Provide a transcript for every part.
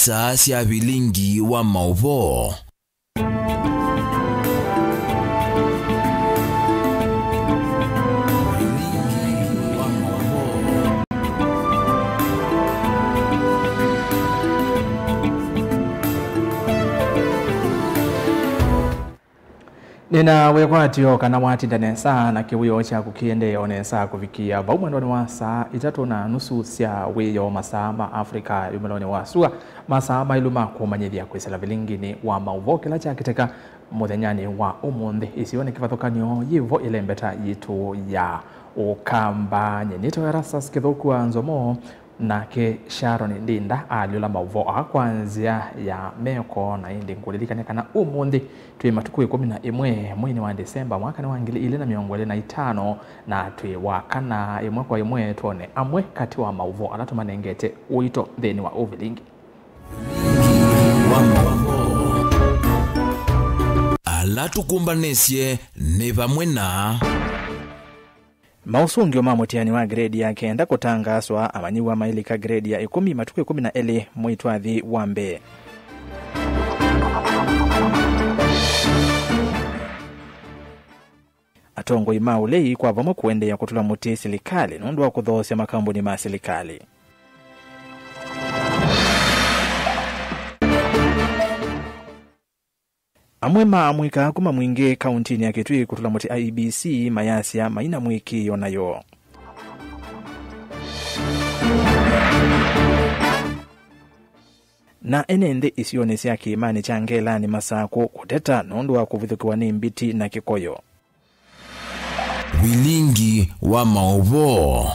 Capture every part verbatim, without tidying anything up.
Star sya vilingi wa maũvoo. Nĩna wĩkwatyo kana watinda nesa na kĩwĩoo kyaku kĩendee o nesa kũvikĩa vau mwendonĩ wa saa itatũ na nusu sya wĩoo, masaa ma Africa yumalonĩ wa sua, masaa maĩlu ma kũmanyĩthya kwĩsĩla vilinginĩ wa maũvoo kĩla kyakĩteka mũthenyanĩ wa ũmũnthĩ. Isionĩ kĩvathũkany'o yĩvo ĩlembeta yitũ ya Ũkamba. Nyie nĩtawa Erastus Kĩthũku wa Nzomo. Nake Sharon Ndinda alyũla maũvoo aa kwa nzĩa ya meko, na ĩndĩ ngũlilikany'a kana ũmũnthĩ twĩ matukũ ĩkũmi na ĩmwe mweinĩ wa Disemba mwakanĩ wa ngili ilĩ na mĩongo ĩlĩ na itano, na twĩ wa kana ĩmwe kwa ĩmwe twone amwe katĩ wa maũvoo ala tũmanengete ũito nthĩnĩ wa ũvilingi. Ala tũkũmbanĩsye nĩ vamwe na Maũsũngĩo ma mũtiani wa grade ya kenda kũtangaaswa, amanyĩw'a mailika grade ya ĩkũmi matukũ ĩkũmi na elĩ mwei twathi wa mbee. Atongoi ma ũlei kwa vamwe kũendeea kũtũla mũtĩ silikalĩ nũndũ wa kũthoosya makambuni ma silikalĩ. Amwe ma amũika kuma Mwingĩ kauntinĩ ya Kitui kũtũla mũtĩ I E B C mayasya maina mũĩkĩĩo nayo. Na ene nthĩ isionĩ sya kĩĩmanĩ kya Ngelanĩ Masakũ kũteta nũndũ wa kũvithũkĩwa nĩ mbiti na kĩkoyo. Vilingi wa maũvoo.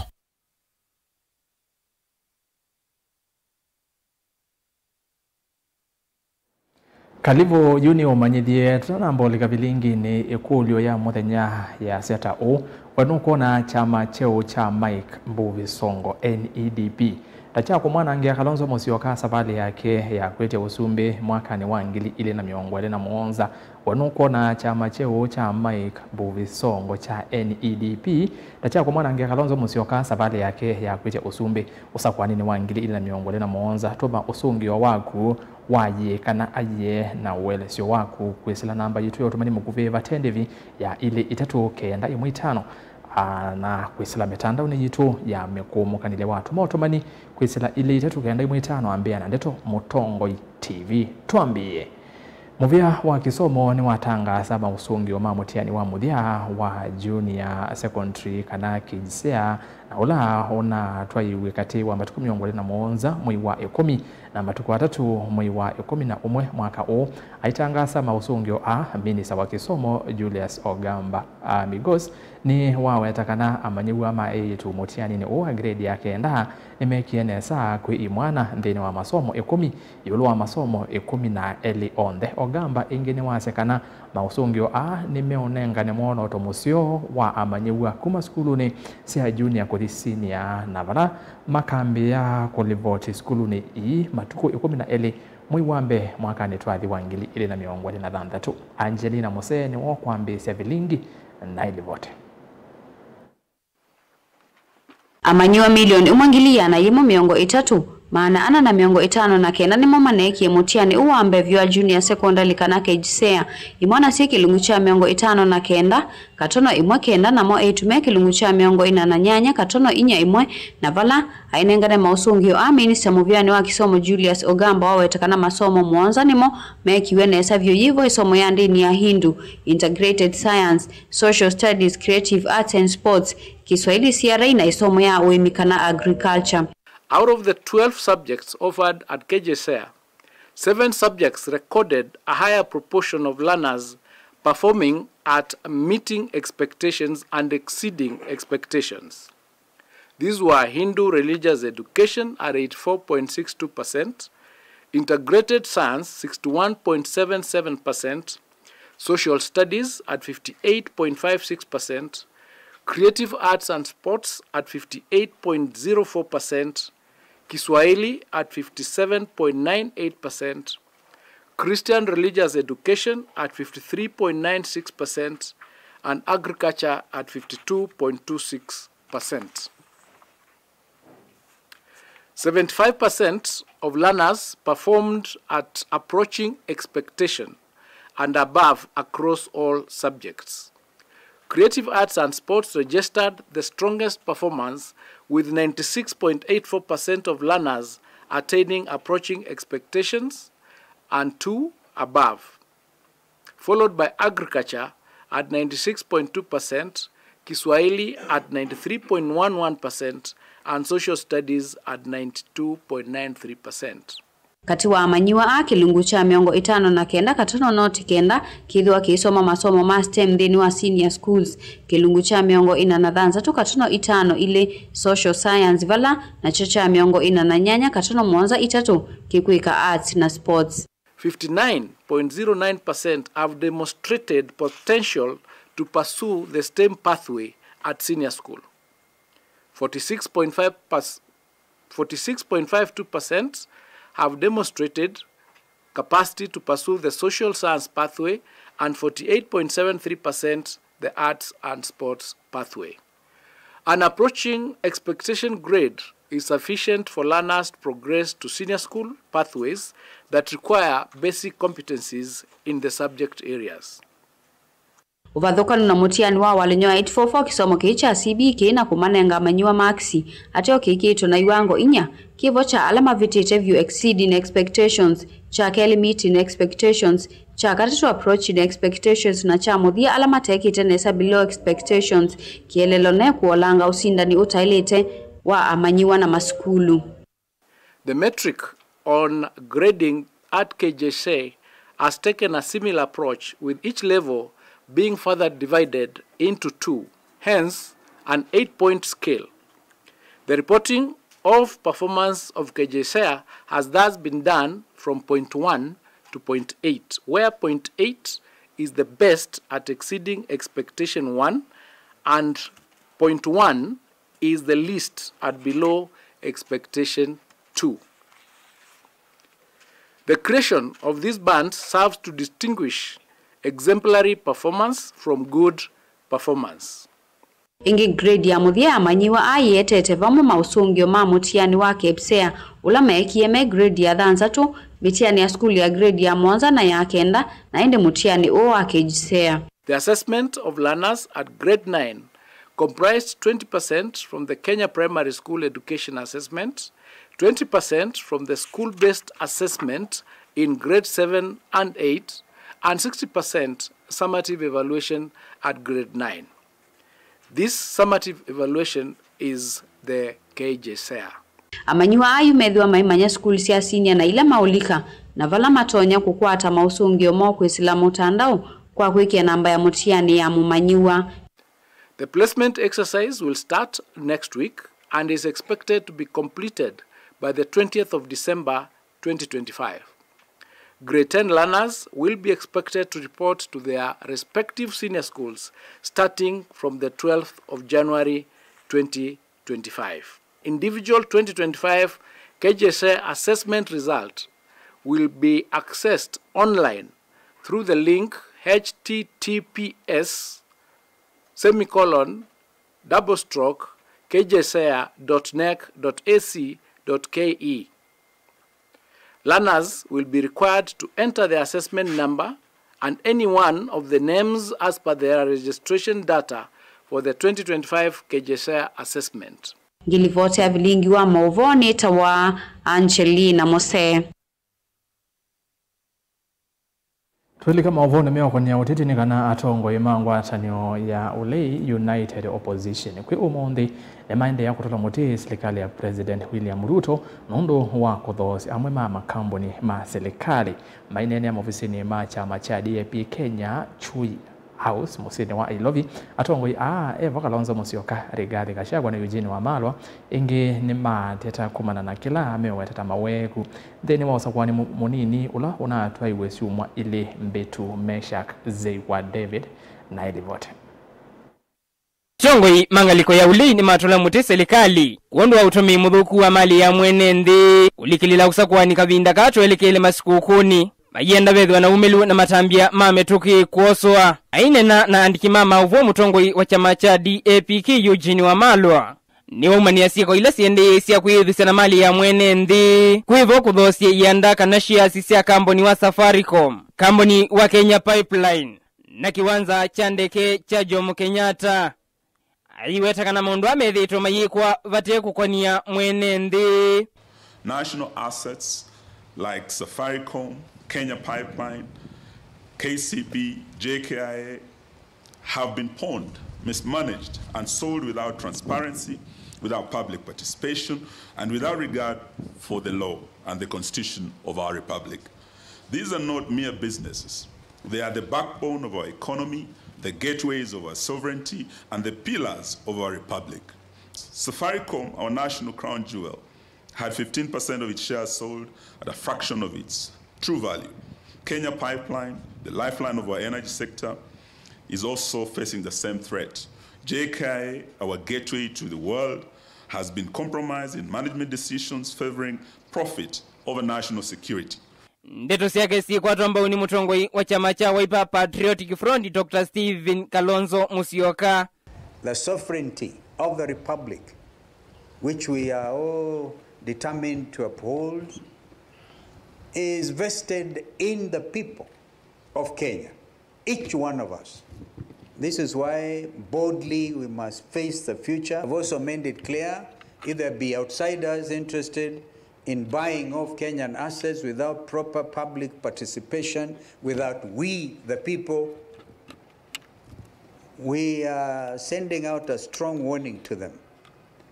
Kalivũ, yu nĩ ũmanyĩthye. Tũtanamba ũlika vilinginĩ, ĩkũlyo ya mũthenya yasya ta ũũ: We nũkwona kyama kyeũ kya Mike Mbuvi Songo, N E D P, ta kya kũmwanangĩa Kalonzo Musyoka savalĩ yake ya kwĩtya ũsumbĩ mwakanĩ wa ngili ilĩ na mĩongo ĩlĩ na mũonza? We nũkwona kyama kyeũ kya Mike Mbuvi Songo kya N E D P ta kya kũmwanangĩa Kalonzo Musyoka savalĩ yake ya kwĩtya ũsumbĩ ũsakũaninĩ wa ngili ilĩ na mĩongo ĩlĩ na mũonza? Tũma ũsũngĩo waku wa yĩĩ kana aiee na ũelesyo waku kwĩsĩla namba yitũ ya ũtũmani mũkuvĩ vate ndĩvi ya ilĩ itatũ kenda ĩmwe itano, aa, na kwĩsĩla mĩtandaonĩ yitũ ya mĩkũũmũkanĩlya. Watũma ũtũmani kwĩsĩla ilĩ itatũ kenda ĩmwe itano, ambĩa na ndeto Mũtongoi T V. Twambĩĩe. Mũvĩa wa kĩsomo nĩwatangaasa maũsũngĩo ma mũtiani wa mũthya wa junior secondary kana KJSEA, na ũla ũnatwaiwe katĩ wa matukũ mĩongo ĩlĩ na mũonza mwei wa ĩkũmi na matukũ atatũ mwei wa ĩkũmi na ũmwe mwaka ũũ. Aitangaasa maũsũngĩo aa, minista wa kĩsomo Julius Ogamba, a, Migos, nĩwaweta kana amanyĩw'a ma eĩtu mũtianinĩ ũũ wa grade ya kenda nĩmekie nesa kwĩ imwana nthĩnĩ wa masomo ĩkũmi ĩũlũ wa masomo ĩkũmi na elĩ onthe. Ogamba ĩngĩ nĩwasya kana maũsũngĩo aa nĩmeũnengane mwonooto mũseo wa amanyĩw'a kuma sukulunĩ sya junior kũthi senior, na vala makambĩĩa kũlivoti sukulunĩ ii matukũ ĩkũmi na elĩ mwei wa mbee mwakanĩ twathi wa ngili ilĩ na mĩongo ĩlĩ na thanthatũ. Angelina Musee nĩwe ũkwambĩĩsya vilingi na ĩlivoti. Amanyĩw'a milioni ĩmwe ngili iana yĩmwe mĩongo ĩtatũ, maana ana na mĩongo ĩtano na kenda nĩmo maneekie mũtiani ũũ wa mbee vyũ wa junior secondary kana KJSEA. Imwana syĩ kĩlungu kya mĩongo ĩtano na kenda katono ĩmwe kenda, namo eĩtu me kĩlungu kya mĩongo ĩna na nyanya katono inya ĩmwe, na vala ainengane maũsũngĩo aa, minista mũvĩanĩ wa kĩsomo Julius Ogamba waweta kana masomo mũonza nĩmo meekiw'e nesa vyũ, yĩvo ĩsomo ya ndĩni ya Hindu, Integrated Science, Social Studies, Creative Arts and Sports, Kiswahili C R A na ĩsomo ya ũĩmi kana agriculture. Out of the twelve subjects offered at KJSEA, seven subjects recorded a higher proportion of learners performing at meeting expectations and exceeding expectations. These were Hindu religious education at eighty-four point six two percent, integrated science sixty-one point seven seven percent, social studies at fifty-eight point five six percent, creative arts and sports at fifty-eight point zero four percent, Kiswahili at fifty-seven point nine eight percent, Christian religious education at fifty-three point nine six percent, and agriculture at fifty-two point two six percent. Seventy-five percent of learners performed at approaching expectation and above across all subjects. Creative Arts and Sports registered the strongest performance, with ninety-six point eight four percent of learners attaining approaching expectations and two above, followed by Agriculture at ninety-six point two percent, Kiswahili at ninety-three point one one percent, and Social Studies at ninety-two point nine three percent. Katĩ wa amanyĩw'a aa, kĩlungu kya mĩongo ĩtano na kenda katono noti kenda kĩthĩwa kĩisoma masomo ma STEM nthĩnĩ wa senior schools. Kĩlungu kya mĩongo ĩna na thanthatũ katono itano ilĩ social science, vala nakyo kya mĩongo ĩna na nyanya katono mũonza itatũ kĩkwĩka arts na sports. Fifty-nine point zero nine percent have demonstrated potential to pursue the STEM pathway at senior school. Forty-six point five percent, forty-six point five two percent have demonstrated capacity to pursue the social science pathway, and forty-eight point seven three percent the arts and sports pathway. An approaching expectation grade is sufficient for learners to progress to senior school pathways that require basic competencies in the subject areas. Ũvathũkanu na mũtiani wa walĩny'o wa eight four four, kĩsomo kĩĩ kya C B E kĩĩ na kũmanenga amanyĩw'a makisi ateo kĩkĩĩtwe na iwango inya, kĩvo kya ala mavĩtĩte vyũ, exceeding expectations, kya kelĩ, meeting expectations, kya katatũ, approaching expectations, na kya mũthya, ala matekĩte nesa, below expectations. Kĩeleelo ne kũolanga ũsindani ũtaĩlĩte wa amanyĩw'a na masukulu. The metric on grading at K J S E A has taken a similar approach, with each level being further divided into two, hence an eight-point scale. The reporting of performance of K J S E A has thus been done from point one to point eight, where point eight is the best at exceeding expectation one and point one is the least at below expectation two. The creation of these bands serves to distinguish exemplary performance from good performance. Ĩngĩ, grade ya mũthya ya amanyĩw'a aa yĩetete vamwe maũsũngĩo ma mũtiani wa K P S E A, ũla meekie me grade ya thanthatũ, mĩtiani ya sukulu ya grade ya mũonza na ya kenda, na ĩndĩ mũtiani ũũ wa K J S E A. The assessment of learners at grade nine comprised twenty percent from the Kenya Primary School Education Assessment, twenty percent from the school-based assessment in grade seven and eight, and sixty percent summative evaluation at grade nine. This summative evaluation is the K J S E A. Amanyĩw'a ayu methĩwa maimanya sukulu sya senior na ila maũlika, na vala matonya kũkwata maũsũngĩo moo kwĩsĩla mũtandao kwa kwĩkĩa namba ya mũtiani ya mũmanyĩw'a. The placement exercise will start next week and is expected to be completed by the twentieth of December twenty twenty-five. Grade ten learners will be expected to report to their respective senior schools starting from the twelfth of January twenty twenty-five. Individual twenty twenty-five K J S E A assessment result will be accessed online through the link H T T P S semicolon double stroke K J S E A dot nec dot A C dot K E. Learners will be required to enter their assessment number and any one of the names as per their registration data for the twenty twenty-five K J S E A assessment. Ngilivoti ya vilingi wa maũvoo nĩtawa Angelina Mose. Twĩlika maũvonĩ meũkonea ũteti nĩ kana atongoi ma ngwatanĩo ya ũlei United Opposition kwĩ ũmũnthĩ nĩmaendeea kũtũla mũtĩ silikalĩ ya President William Ruto nũndũ wa kũthoosya amwe ma makambuni ma silikalĩ. Maineenea movisinĩ ma kyama kya D A P Kenya, Chui House, mũsyĩnĩ wa Nairobi, atongoi aa, e vo Kalonzo Musyoka, Rigathi Gachagua na Eugene Wamalwa, ĩngĩ nĩmateta kumana na kĩla meweta ta maweeku nthĩnĩ wa ũsakũani mu-, mũnini ũla ũnatwaiwe syumwa ilĩ mbĩtu. Meshack Zei wa David na ĩlivoti. Atongoi ma ngalĩko ya ũlei nĩmatũla mũtĩ silikalĩ kwondũ wa ũtũmĩi mũthũku wa malĩ ya mwene nthĩ kũlikĩlĩla ũsakũani kavinda kaa twelekele masikũkũnĩ, mayenda vethĩwa na umĩlu na matambya ma mĩtũkĩ kwosoa. Aineena na andĩki ma maũvoo, mũtongoi wa kyama kya D A P K Eugene Wamalwa nĩwaumanĩa syĩko ila siendee sya kwĩyĩthusya na mali ya mwene nthĩ, kwĩvo kũthoosya ianda kana shares sya kambuni wa Safaricom, kambuni wa Kenya Pipeline, na kĩwanza kya ndeke kya Jomo Kenyatta. Aiweta kana maũndũ aa methĩĩtwe mayĩkwa vate kũkonia mwene nthĩ. National assets like Safaricom, Kenya Pipeline, K C B, J K I A have been pawned, mismanaged, and sold without transparency, without public participation, and without regard for the law and the constitution of our republic. These are not mere businesses. They are the backbone of our economy, the gateways of our sovereignty, and the pillars of our republic. Safaricom, our national crown jewel, had fifteen percent of its shares sold at a fraction of its true value. Kenya Pipeline, the lifeline of our energy sector, is also facing the same threat. J K I A, our gateway to the world, has been compromised in management decisions favoring profit over national security. Ndeto syake sikwatwa mbau nĩ mũtongoi wa kyama kya Wiper Patriotic Front, Doctor Stephen Kalonzo Musyoka. The sovereignty of the republic, which we are all determined to uphold, is vested in the people of Kenya, each one of us. This is why boldly we must face the future. I've also made it clear, if there be outsiders interested in buying off Kenyan assets without proper public participation, without we, the people, we are sending out a strong warning to them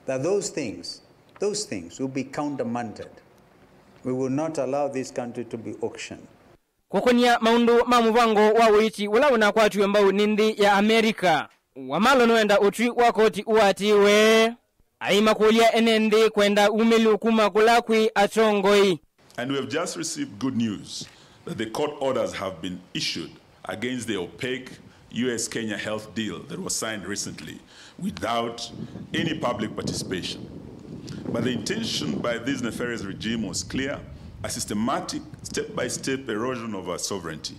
that those things, those things will be countermanded. We will not allow this country to be auctioned. Kũkonia maũndũ ma mũvango wa ũiiti ũla ũnakwatiwe mbau nĩ nthĩ ya Amerika, Wamalwa nĩwenda ũtwi wa koti ũatĩĩwe. Aimakũlya ene nthĩ kwenda umĩlu kuma kũla kwĩ atongoi. And we have just received good news that the court orders have been issued against the opaque U S Kenya health deal that was signed recently without any public participation. But the intention by this nefarious regime was clear, a systematic, step-by-step erosion of our sovereignty.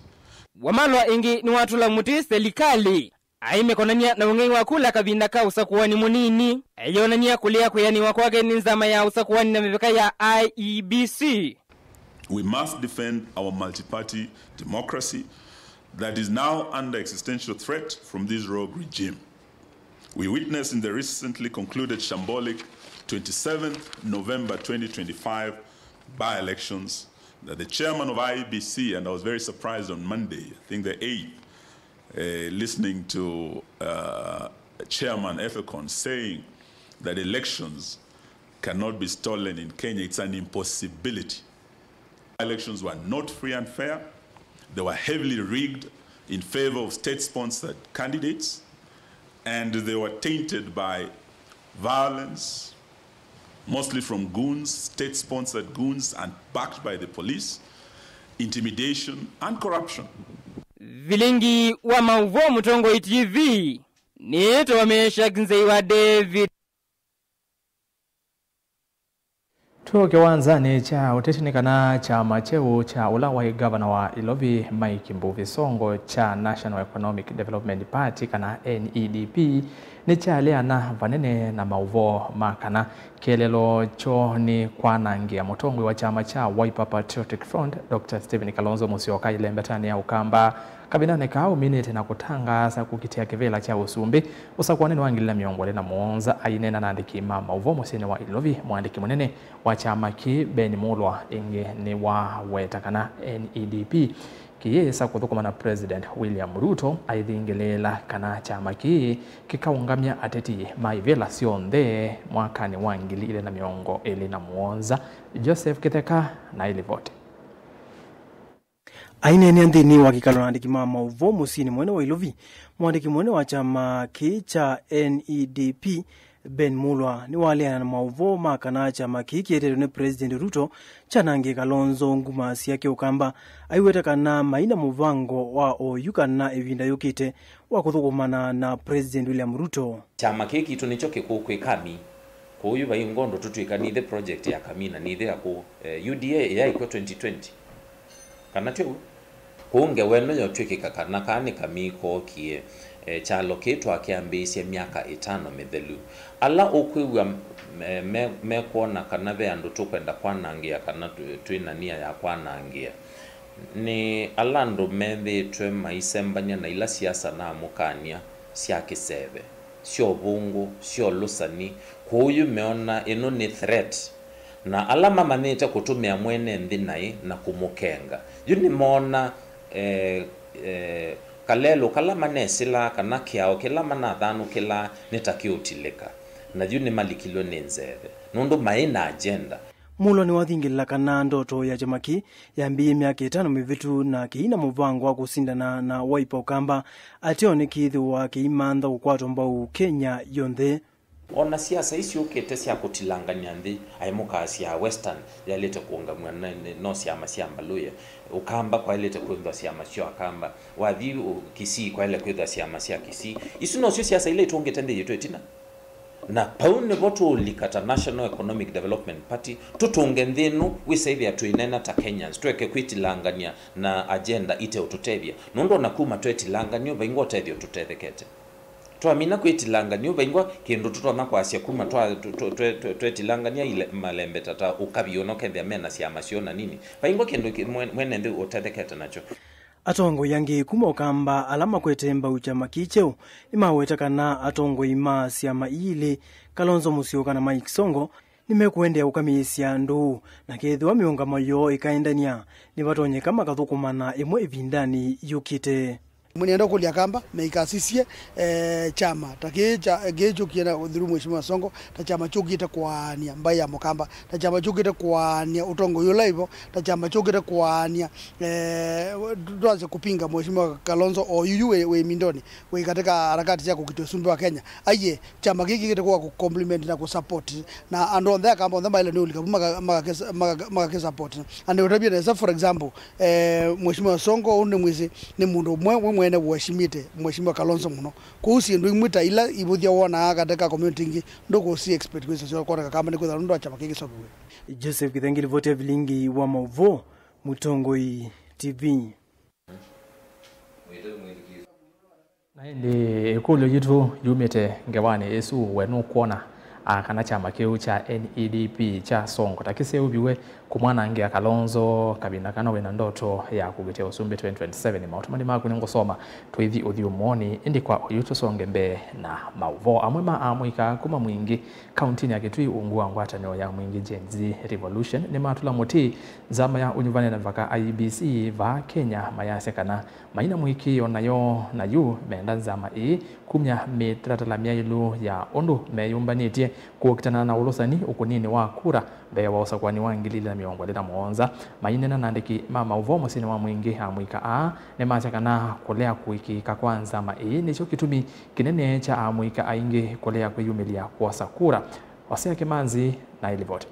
Wamalwa ĩngĩ nĩwatũla mũtĩ selikalĩ aimĩkonany'a na ũng'ei wa kula kavinda ka ũsakũani mũnini, eyonany'a kũlea kwĩanĩwa kwake nĩ nzama ya ũsakũani na mĩvaka ya I E B C. We must defend our multi-party democracy that is now under existential threat from this rogue regime. We witnessed in the recently concluded shambolic twenty-seventh November twenty twenty-five by-elections that the chairman of I E B C, and I was very surprised on Monday, I think the eighth, uh, listening to, uh, Chairman Ethekon saying that elections cannot be stolen in Kenya. It's an impossibility. Elections were not free and fair. They were heavily rigged in favor of state-sponsored candidates, and they were tainted by violence, mostly from goons, state-sponsored goons, and backed by the police, intimidation, and corruption. Vilingi wa maũvoo Mũtongoi T V, nĩĩtawa Meshack Nzei wa David. Tũ kĩwanzanĩ kya ũteti nĩ kana kyama kyeũ kya ũla waĩ ngavana wa Ilovi Mike Mbuvi Sonko kya National Economic Development Party kana N E D P nĩkyaleana vanene na maũvoo ma kana kĩeleelo kyoo nĩ kwanangĩa mũtongoi wa kyama kya Wiper Patriotic Front, Doctor Stephen Kalonzo Musyoka ĩlembetanĩ ya Ũkamba. Kavindanĩ kaa ũminĩte na kũtangaasa kũkitĩa kĩvĩla kya ũsumbĩ ũsakũanĩnĩ wa ngili na mĩongo ĩlĩ na mũonza, aineena na andĩki ma maũvoo mũsyĩnĩ wa Ilovi, mũandĩki mũnene wa kyama kĩĩ Ben Mulwa ĩngĩ nĩwaweta kana N E D P kĩyĩsa kũthũkũma na President William Ruto aithingĩlĩĩla kana kyama kĩĩ kĩkaũngamya ateti ma ivĩla syonthe mwakanĩ wa ngili ilĩ na mĩongo ĩlĩ na mũonza. Joseph Kĩtheka na ĩlivoti. Aineenea nthĩnĩ wa kĩkalo na andĩki ma maũvoo mũsyĩnĩ mũnene wa Ilovi, mũandĩki mũnene wa kyama kĩĩ kya N E D P, Ben Mulwa, nĩwaleana na maũvoo ma kana kyama kĩĩ kĩetetwe nĩ President Ruto kyanangĩe Kalonzo nguma syake Ũkamba, aiweta kana mai na mũvango wa oyu kana ĩvinda yũkĩte wa kũthũkũmana na President William Ruto. Kyama kĩĩ kitũ nĩkyo kĩkũkwĩka ami. Kũu yu vai ngondo tũtw'ĩka nĩthe project ya Kamina, nĩthe ya kũu, eh, U D A yaĩkw'a twenty twenty. Kana twĩ w'o? Kũu ngewa ĩno yotw'ĩkĩka kana kaa nĩ kamii kookie, E, kyalo kĩĩ twakĩambĩĩisye myaka ĩtano mĩthelu. Ala ũkwĩw'a me- me- mekwona kana ve andũ tũkwenda kwanangĩa kana twĩ- twĩ na nia ya kwanangĩa, nĩ ala andũ methĩĩtwe maisembany'a na ila siasa namũkany'a sya kĩseve, sya ũvũngũ, sya ũlũsani. Kwoou yu meona ĩno nĩ threat, na ala mamanyĩte kũtũmĩa mwene nthĩ naĩ na kũmũkenga, yu nĩmoona, eh, eh, kalelũ kala manesĩlaa kana kĩao kĩla manathanũkĩlaa nĩ ta kĩũtilĩka, na yu nĩmalikilw'e nĩ nzeve nũndũ maĩ na agenda. Mulo nĩwathingĩlĩla kana ndoto ya kyama kĩĩ yambĩĩe myaka ĩtano mĩvĩtu na kĩina mũvango wa kũsindana na Wiper Ũkamba ateo nĩkĩthĩwa kĩimantha kũkwatwa mbau Kenya yonthe. O na siasa ii syũkĩte sya kũtilangany'a nthĩ, aĩ mũkaasya Western yaĩlĩte kũũngamw'a nĩ- nĩ- no syama sya Mbaluya, Ũkamba kwaĩlĩte kwĩthwa syama sya Akamba, wathi ũ- Kisii kwaĩle kwĩthwa syama sya Kisii. Isu nosyo siasa ila itũngĩte nthĩ yitũ ĩtina. Na vau nĩvo tũũlika ta National Economic Development Party, tũtũnge nthĩ ĩno, wĩsaĩthĩa twĩneena ta Kenyans, tũeke kwĩtilangany'a na agenda iteũtũtethya, nũndũ o na kuma twetilangany'a vaingwa ũtethyo tũtethekete. Twamina kwĩtilangany'a, vaingwa kĩndũ tũtonya kwasya kuma twa- tũ- tũ- twe- twe- twetilangany'a ile- malembeta ta ũkavi ona ũkethĩa me na syama syoo na nini, vaingwa kĩndũ kĩ- mwe- mwene nthĩ ũtethekete nakyo. Atongoi angĩ kuma Ũkamba ala makwete mbau kyama kĩĩ kyeũ nĩmaweta kana atongoi ma syama ii ilĩ, Kalonzo Musyoka na Mike Sonko, nĩmekũendeea kũkamĩĩsya ndũũ, na kethĩwa mĩũngamo yoo ĩkaendany'a, nĩvatonyeka makathũkũmana ĩmwe ĩvindanĩ yũkĩte. Nĩenda kũlya Akamba meikasisye, eh, kyama ta kĩĩ kya- kĩĩ kyũkie na through Mheshimiwa Sonko ta kyama kyũkĩte kũaany'a mbaĩ ya Mũkamba, ta kyama kyũkĩte kũaany'a ũtongoi ũla ĩvo, ta kyama kyũkĩte kũaany'a, eh, twanze kũpinga Mheshimiwa Kalonzo o yuyu wĩ, wĩ mindoni, wĩ katika harakati sya kũkita ũsumbĩ wa Kenya. Aiye, kyama kĩĩ kĩkĩte kwa kũ compliment na kũ support, na andũ onthe Akamba onthe maĩle nĩ ũlika vu maka- maka- maka- makakĩ support. Na nĩũtavye nesa, for example, eh, Mheshimiwa Sonko ũũ nĩ mwĩsĩ nĩ mũndũ ũmwe we mwene wũeshimĩte Mheshimiwa Kalonzo mũno. Kwoou syĩndũ imwe ta ila ivũthya wonaa katika community ingĩ, ndũkũsi expect kwĩsa syo kwona Akamba nĩ kwĩthwa nũndũ wa kyama kĩĩ kĩseũvĩw'e. Joseph Kithengi, livoti ya vilingi wa maũvoo, Mũtongoi T V. Na ĩndĩ ĩkũlyo yitũ yumĩte ngewanĩ ĩsu, we nũkwona, a, kana kyama kĩu kya N E D P kya Sonko ta kĩseũviw'e kũmwanangĩa Kalonzo kavinda kana wĩna ndoto ya kũkitĩa ũsumbĩ twenty twenty-seven? Maũtũmani maku nĩngũsoma twĩthi ũthyũmũonĩ, ĩndĩ kwa oyu tũsonge mbee na maũvoo. Amwe ma amũika kuma Mwingĩ kauntinĩ ya Kitui ungu wa ngwatanĩo ya Mwingĩ Gen Z Revolution nĩmatũla mũtĩ nzama ya ũnyuvani na mĩvaka I E B C vaa Kenya, mayasya kana maina mũĩkĩĩo nayo, na yu menda nzama ĩĩ kumya mĩtalatala myaĩlu ya ũndũ meyũmbanĩtye kũkitana na ũlũsani ũkũninĩ wa kura mbee wa ũsakũani wa ngili ilĩ na mĩongo ĩlĩ na mũonza. Maineena na andĩki ma maũvoo mũsyĩnĩ wa Mwingĩ, amũika aa nĩmasya kana kũlea kũĩkĩĩka kwa nzama ĩĩ nĩkyo kĩtumi kĩnene kya amũika aingĩ kũlea kwĩyumĩlya kwosa kura. Hosea Kĩmanzi na ĩlivoti.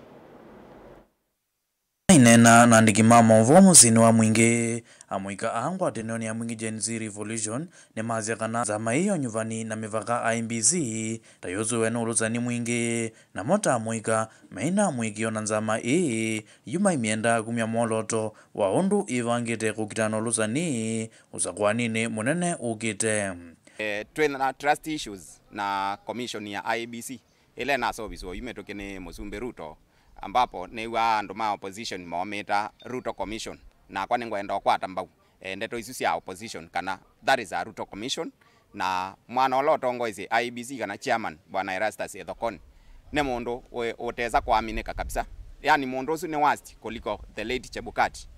Maineena na andĩki ma maũvoo mũsyĩnĩ wa Mwingĩ, amũika aa ngwatanĩonĩ ya Mwingĩ Gen Z Revolution nĩmasya kana nzama ĩĩ ya ũnyuvani na mĩvaka I E B C ta yũsũĩwe nĩ ũlũsani mwingĩ, namo ta amũika maina mũĩkĩĩo na nzama ĩĩ yu maimyenda kumya mwolooto wa ũndũ ĩvangĩte kũkitana na ũlũsani ũsakũaninĩ mũnene ũkĩte. Eh, twĩ na trust issues na commission ya I E B C ĩla ĩnaseũviswa oyu mĩtũkĩ nĩ Mũsumbĩ Ruto, ambapo nĩw'aa andũ ma opposition momĩta Ruto Commission. Nakwa nĩngwenda ũkwata mbau, eh, ndeto isu sya opposition kana that is a Ruto Commission, na mwana ũla ũtongoesye I E B C kana chairman, Bwana Erastus Ethekon, nĩ mũndũ ũ- ũtesa kũaminĩka kabisa. Yani mũndũ ũsu nĩ worst kũliko the late Chebukati.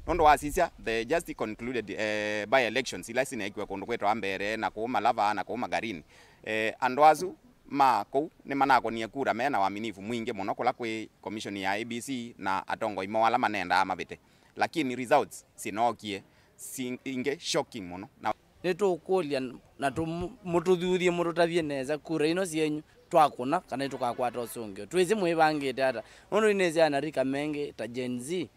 Nũndũ wasisya the just concluded, eh, by elections ila sineekiwe kũndũ kwĩtawa Mbeere na kũu Malava na kũu Magarini, eh, andũ asu ma kũu nĩmanakonie kura me na waminifu mwingĩ mũno kũla kwĩ commission ya I E B C na atongoi moo ala manendaa mavĩte, lakini results sinookie si- ingĩ shocking mũno. Na nĩtũkũlya na tũ- mũtũthuthye, mũtũtavye nesa kura ino syenyu twakũna kana nĩtũkakwata ũsũngĩo. Twĩsĩ mwĩvangĩte ata? Nũndũ nĩnĩsĩ anarika mengĩ ta Gen Z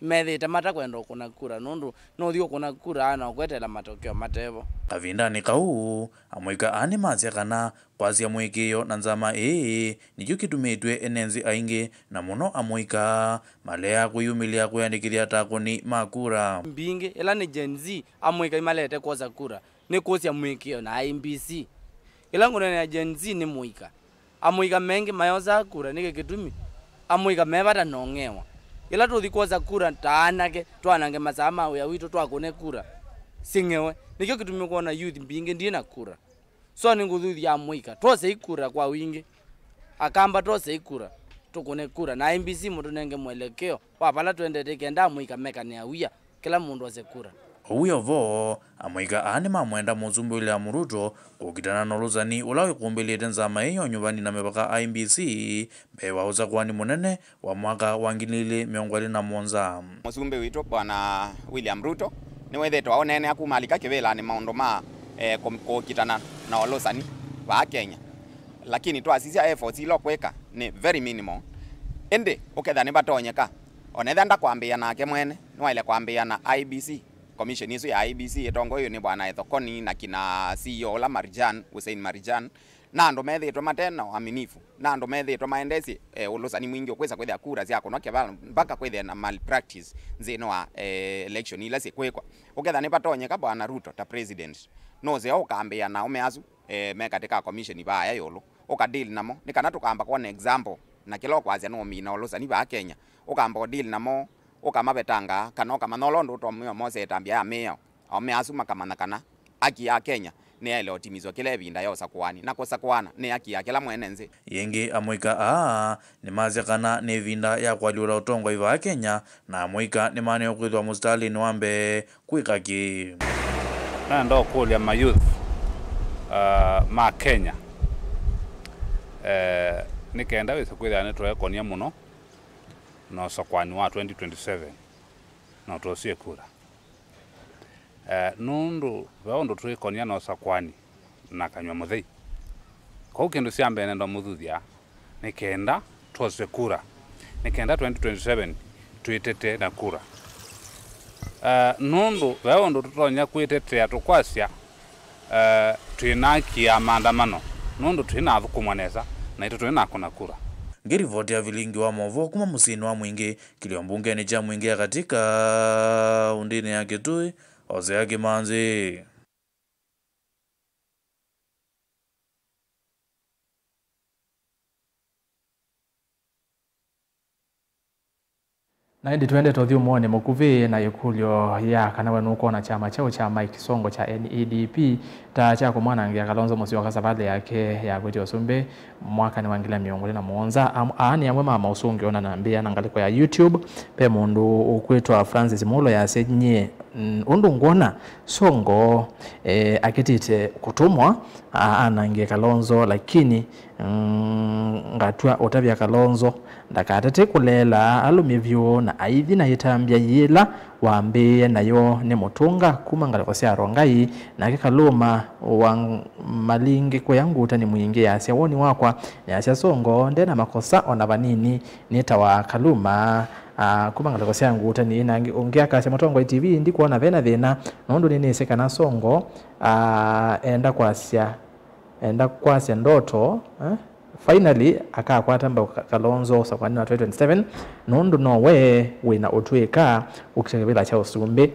methĩĩte matakwenda ũkũna kura, nũndũ no ũthi ũkũna kura na ũkwetela matokeo matevo. Kavindanĩ kau, amũika aa nĩmasya kana kwasya mũĩkĩĩo na nzama ĩĩ nĩkyo kĩtumĩtw'e ene nthĩ aingĩ, na mũno amũika malea kwĩyumĩlya kwĩandĩkĩthya ta akũni ma kura. Mbingĩ, ĩla nĩ Gen Z, amũika imalete kwosa kura. nĩ kũsya mũĩkĩĩo na I E B C. Ĩla ngũneenea Gen Z nĩ mũika. Amũika mengĩ mayosaa kura, nĩkĩ kĩtumi? Amũika me vata na ũng'ewa. Ĩla tũthi kwosa kura ta anake, twanange masaa ma wĩa witũ, twakũne kura syĩng'ewe. Nĩkyo kĩtumi ũkwona youth mbingĩ ndĩ na kura. So nĩngũthuthya amũika, twosei kura kwa wingĩ. Akamba twosei kura, tũkũne kura, na I E B C mũtũnenge mwelekeo wa vala twendete kenda amũika mekanĩa wia, kĩla mũndũ ose kura. Ũu wĩ o vo, amũika aa nĩmamwenda Mũsumbĩ William Ruto kũkitana na ũlũsani ũla wĩkũmbĩlĩte nzama ĩĩ ya ũnyuvani na mĩvaka I E B C mbee wa ũsakũani mũnene wa mwaka wa ngili ilĩ mĩongo ĩlĩ na mũonza. Mũsumbĩ witũ Bwana William Ruto nĩwĩthĩĩtwe aũneenea kuma alika kĩvĩlanĩ maũndũ ma, eh, kũ-, kũkitana na ũlũsani vaa Kenya. Lakini twasisya efforts ila ũkwĩka nĩ very minimal. Ĩndĩ ũkethĩa nĩvatonyeka, onethĩa ndakwambĩĩa nake mwene, nĩwaĩle kwambĩĩa na I E B C, commission ĩsu ya I E B C ĩtongoew'e nĩ Bwana Ethokoni na kina C E O ũla Marjan, Hussein Marjan, na andũ methĩĩtwe mate na ũaminifu, na andũ methĩĩtwe maendesye, eh, ũlũsani mwingĩ ũkwĩsa kwĩthĩa kura syakũnwa kĩvalo mpaka kwĩthĩe na malpractice nthĩnĩ wa, eh, election ila syĩkwĩkwa. Ũkethĩa nĩvatonyeka Bwana Ruto ta president, nũseo ũkambĩĩa na aũme asu, eh, me katĩ ka commission vaaya ĩũlũ, ũka deal namo, nĩ kana tũkamba kwona example, na kĩla ũkwasya nũũmina ũlũsani vaa Kenya, ũkamba ũ deal namo, ũkamavetanga, kana ũkamanya ũla ũndũ ũtomwĩa mose ĩtambya ya mĩao, aũme asu makamanya kana aki ya Kenya nĩyaĩle ũtimiswa kĩla ĩvinda ya ũsakũani, na kũsakũana nĩ aki ya kĩla mwene nthĩ. Yĩngĩ, amũika aa nĩmasya kana nĩ ĩvinda ya kũalyũla ũtongoi vaa Kenya, na amũika nĩmaanĩwe kwĩthĩwa mũsitalĩnĩ wa mbee kwĩka kĩ. Nenda ũkũlya ma youth, uh, ma Kenya, eh, nĩ kenda wĩse kwĩthĩa nĩtweekonia mũno na ũsakũani wa twenty twenty-seven na ũtũsye kura. Eh, nũndũ ve ũndũ twĩkonia na ũsakũani na kanyw'a mũthei. Kwoou kĩndũ kya mbee nenda mũthuthya nĩ kenda twoswe kura, nĩ kenda twenty twenty-seven twĩtete na kura. Eh, nũndũ ve ũndũ tũtonya kwĩtetea tũkwasya, eh, twĩ na haki ya maandamano, nũndũ twĩ na athũkũmwa nesa, naitũ twĩ na akũna kura. Ngĩrivoti ya vilingi wa maũvoo kuma mũsyĩnĩ wa Mwingĩ, kĩlio mbungenĩ kya Mwingĩ ya Katĩ kaũndĩnĩ ya Kitui, Hosea Kĩmanzi. Na ĩndĩ twendete ũthyũmũonĩ mũkuvĩ na ĩkũlyo ya kana we nũkwona kyama kyeũ kya Mike Sonko kya N E D P ta kya kũmwanangĩa Kalonzo Musyoka savalĩ yake ya kwĩtya ũsumbĩ mwakanĩ wa ngili mĩongo ĩlĩ na mũonza. Am-, aa nĩ amwe ma maũsũngĩo na nambĩa na ngalĩko ya YouTube. Ve mũndũ ũkwĩtwa Francis Mulo yasya, nyie, mm, ũndũ ngwona Sonko, eh, akĩtĩte kũtũmwa a-, anange Kalonzo, lakini, mm, ngatw'a ũtavya Kalonzo ndakatate kũleela alũme vyũ na aithi na ĩtambya yĩla wambĩĩe nayo nĩ Mũtũnga kuma ngalĩko sya Rongai, nake Kaluma wa Malingĩ kũya Ngutani Mwingĩ yasya, woni wakwa, nĩasya Sonko nde na makosa ona vanini, nĩ ta wa Kaluma, ah, kuma ngalĩko sya Ngutani. Na ũngĩ akasya, Mũtongoi T V, ndikwona ve na thĩna, nũndũ nĩnĩsĩ kana Sonko, ah, enda kwasya, enda kwasya ndoto, eh? Finally, akakwata mbau Ka-, Kalonzo ũsakũani wa twenty twenty-seven, nũndũ no we wĩ na ũtw'ĩka ũkita kĩvĩla kya ũsumbĩ.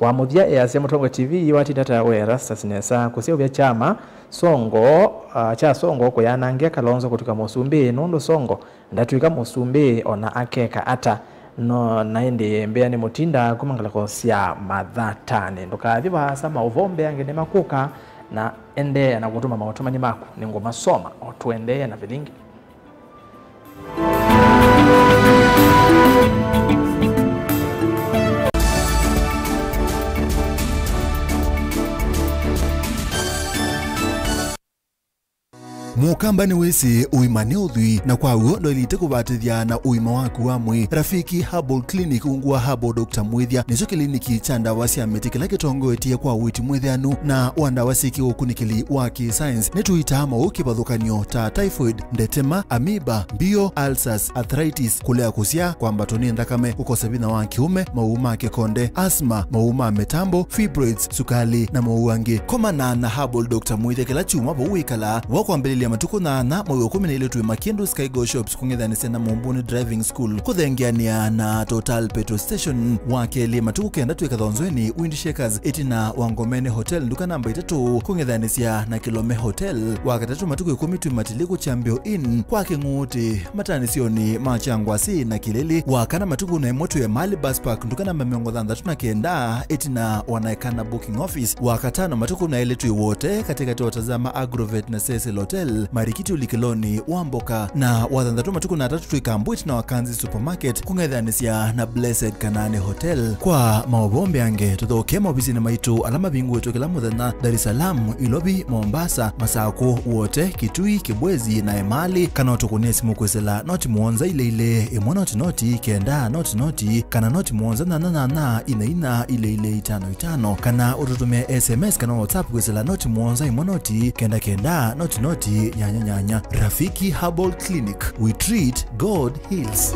Wa mũthya easya Mũtongoi T V, watinda ta we Erastus nesa kũseũvya kyama Sonko, ah, kya Sonko kũyanangĩa Kalonzo kũtw'ĩka mũsumbĩ, nũndũ Sonko ndatw'ĩka mũsumbĩ ona akeka ata. No, na ĩndĩ mbea nĩ mũtinda kuma ngalĩko sya mathatanĩ. Ndũkathi vaasa, maũvoo mbeange nĩ makũka, na endeea na kũtũma maũtũmani maku, nĩngũmasoma o tũendee na vilingi. Mũkamba nĩwĩsĩ ũima nĩ ũthwii, na kwa w'o ndwaĩlĩte kũvatĩthya na ũima waku wa mwĩĩ. Rafiki Herbal Clinic ungu wa Herbal Doctor Mwĩthya nĩkyo kĩliniki kya ndawa sya mĩtĩ kĩla kĩtongoetye kwa ũiiti mwĩthĩanu na wa ndawa syĩ kĩũkunĩkĩli wa kĩ-science. Nĩtũitaa maũũ kĩvathũkany'o ta typhoid, ndetema, amoeba, mbio, ulcers, arthritis, kũlea kũsyaa, kwambatwa nĩ nthakame, kũkosa vinya wa kĩũme, maũũ ma kĩkonde, asthma, maũũ ma mĩtambo, fibroids, sukalĩ, na maũũ angĩ. Komana na Herbal Doctor Mwĩthya kĩla kyumwa vau wĩkalaa, wa kwambĩlĩlya Matukũ nyanya, mwei wa ĩkũmi na ilĩ twĩ Makindu Skygo Shops kũng'ethanĩsya na Mumbuni Driving School, kũthengeanĩa na Total Petrol Station. Wa kelĩ, matukũ kenda twĩ Kathonzweni Wind Shakers, ĩtina wa Ngomeni Hotel, nduka namba itatũ, kũng'ethanĩsya na Kilome Hotel. Wa katatũ, matukũ ĩkũmi twĩ Matiliku Chambio Inn kwa Kĩng'ũũtĩ, mataanĩsyonĩ ma Kyangwasi na Kilili. Wa kana, matukũ na ĩmwe twĩ Emali Bus Park, nduka namba mĩongo thanthatũ na kenda, ĩtina wa Naekana Booking Office. Wa katano, matukũ na elĩ twĩ Wote, katĩkatĩ wa Tazama Agrovet na Cecil Hotel, marikiti ũlikĩlonĩ wa mboka. Na wa thanthatũ, matukũ na atatũ twĩ Kambu ĩtina wa Kanzi Supermarket, kũng'ethanĩsya na Blessed Kanaani Hotel. Kwa maũvoo mbeange, tũthokee maovisinĩ maitũ ala mavingũĩtwe kĩla mũthenya, Dar es Salaam, Ilovi, Mombasa, Masakũ, Wote, Kitui, Kibwezi na Emali, kana ũtũkũnĩe simũ kwĩsĩla noti mũonza ilĩ ilĩ, ĩmwe noti noti, kenda noti noti, kana noti mũonza nyanya nyanya, inya inya, ilĩ ilĩ, itano itano, kana ũtũtũmĩe S M S kana WhatsApp kwĩsĩla noti mũonza ĩmwe noti, kenda kenda, noti noti, nyanya nyanya. Rafiki Herbal Clinic, we treat, God heals.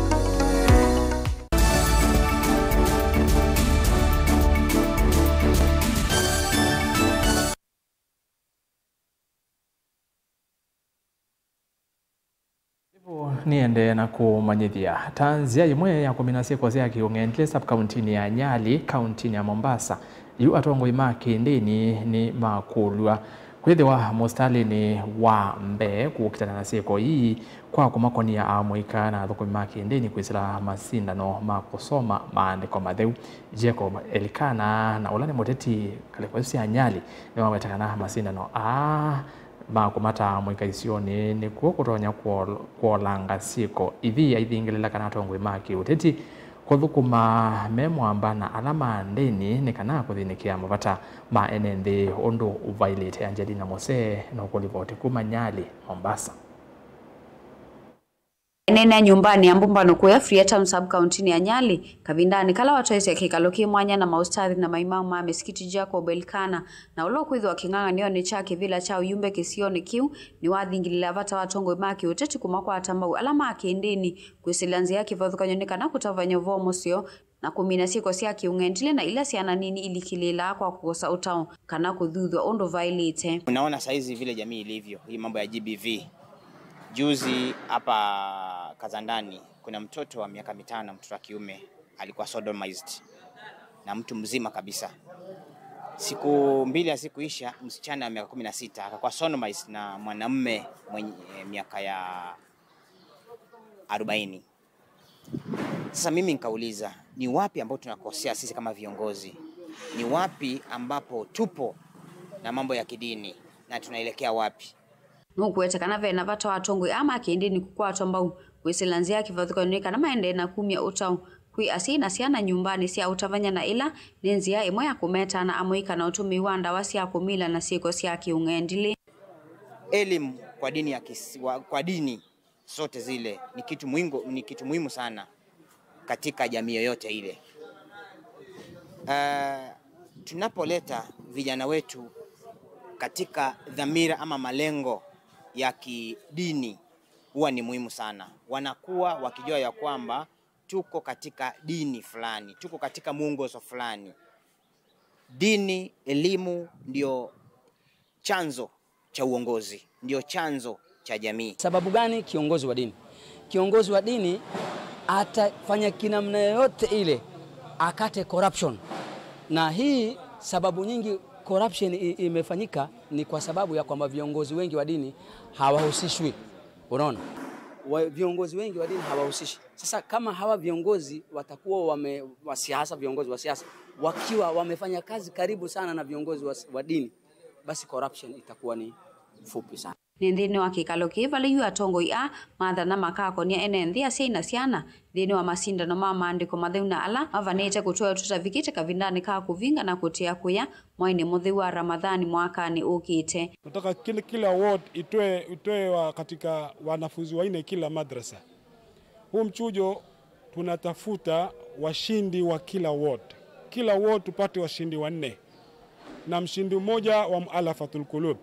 Nĩendee na kũmanyĩthya ta nzĩa ĩmwe ya kũmina syĩko sya kĩũng'endilĩ sub-kauntinĩ ya Nyali, kauntinĩ ya Mombasa, yu atongoi ma kĩndĩni nĩmakũlw'a kwĩthĩwa mũsitalĩnĩ wa mbee kũkitana na syĩko ii kwa kũmakonia amũika na athũkũmi ma kĩndĩni kwĩsĩla masindano ma kũsoma maandĩko matheu. Jacob Elikana, na ũla nĩ mũteti ngalĩko isu sya Nyali, nĩwaweta kana masindano aa ma kũmataa amũika isionĩ nĩkw'o kũtonya kwol-, kwolanga syĩko ithi aithingĩlĩla kana atongoi ma kĩũteti kũthũkũma me mwamba na ala ma ndĩni nĩ kana kũthĩnĩkĩa mavata ma ene nthĩ ũndũ ũvailĩte. Angelina Mose na ũkũlivoti kuma Nyali, Mombasa. Eneenea nyũmbanĩ ya mbũmbano kũya Freetown sub-kauntinĩ ya Nyali, kavindanĩ kala watwaĩsye kĩkalo kĩ mwanya na maũstathi na maimau ma mĩsikiti, Jacob Elkana, na ũla ũkwĩthĩwa kĩng'ang'anĩonĩ kya kĩvĩla kya ũyumbe kĩsionĩ kĩu, nĩwathingĩlĩla vata wa atongoi ma kĩũteti kũmakwata mbau ala ma kĩndĩni kwĩsĩlya nzĩa ya kĩvathũkany'o nĩ kana kũtavany'a ũvoo mũseo na kũmina syĩko sya kĩũng'endilĩ na ila syana nini ilikĩlĩĩlaa kwa kũkosa ũtao kana kũthuthw'a ũndũ vaĩlĩte. Unaona saizi vile jamii ilivyo, hii mambo ya G B V. Juzi hapa Kazandani, kuna mtoto wa miaka mitano, mtoto wa kiume, alikuwa sodomized na mtu mzima kabisa. Siku mbili hazikuisha, msichana wa miaka kumi na sita akakuwa sodomized na mwanamume mwenye miaka ya arobaini. Sasa mimi nikauliza, ni wapi ambapo tunakosea sisi kama viongozi? Ni wapi ambapo tupo na mambo ya kidini na tunaelekea wapi? Nũkũete kana ve na vata wa atongoi aa ma kĩndĩni kũkwatwa mbau kwĩsĩla nzĩa ya kĩvathũkany'o nĩ kana maendee na kumya ũtao kwĩ asyai na syana nyũmbanĩ sya ũtavany'a, na ĩla nĩ nzĩa ĩmwe ya kũmetaana amũika na ũtũmĩi wa ndawa sya kũmila na syĩko sya kĩũng'endilĩ. Elimu kwa dini ya kis-, wa, kwa dini zote zile ni kitu muhimu, ni kitu muhimu sana katika jamii yoyote ile. Ah, tunapoleta vijana wetu katika dhamira ama malengo ya kidini, huwa ni muhimu sana. Wanakuwa wakijua ya kwamba tuko katika dini fulani, tuko katika mwongozo fulani. Dini, elimu ndio chanzo cha uongozi, ndio chanzo cha jamii. Sababu gani kiongozi wa dini? Kiongozi wa dini atafanya kinamna yoyote ile akate corruption. Na hii sababu nyingi corruption i-, imefanyika ni kwa sababu ya kwamba viongozi wengi wa dini hawahusishwi. Unaona? Wa-, viongozi wengi wa dini hawahusishi. Sasa kama hawa viongozi watakuwa wame-, wa siasa, viongozi wa siasa, wakiwa wamefanya kazi karibu sana na viongozi wa, wa dini, basi corruption itakuwa ni fupi sana. Nĩ nthĩnĩ wa kĩkalo kĩĩ vala yu atongoi aa mathana makakonia ene nthĩ, asyai na syana nthĩnĩ wa masindano ma maandĩko matheu na ala mavanĩte kũtwaĩwa tũtavikĩte kavindanĩ ka kũvinga na kũtĩa kũya mwainĩ mũtheu wa Ramadhani mwakanĩ ũkĩte. Nataka kila, kila ward itoe, itoe wa katika wanafunzi wanne kila madrasa. Huu mchujo tunatafuta washindi wa kila ward. Kila ward tupate washindi wanne. Na mshindi mmoja wa Mualafatul Kulub.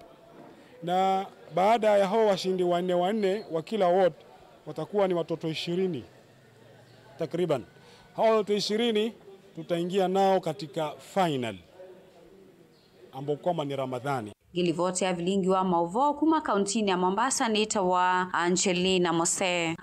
Na baada ya hao washindi wanne wanne wa kila ward, watakuwa ni watoto ishirini takriban. Hao watoto ishirini tutaingia nao katika final, ambao kwamba ni Ramadhani. Ngilivoti ya vilingi wa maũvoo kuma kauntinĩ ya Mombasa nĩtawa Angelina Mose.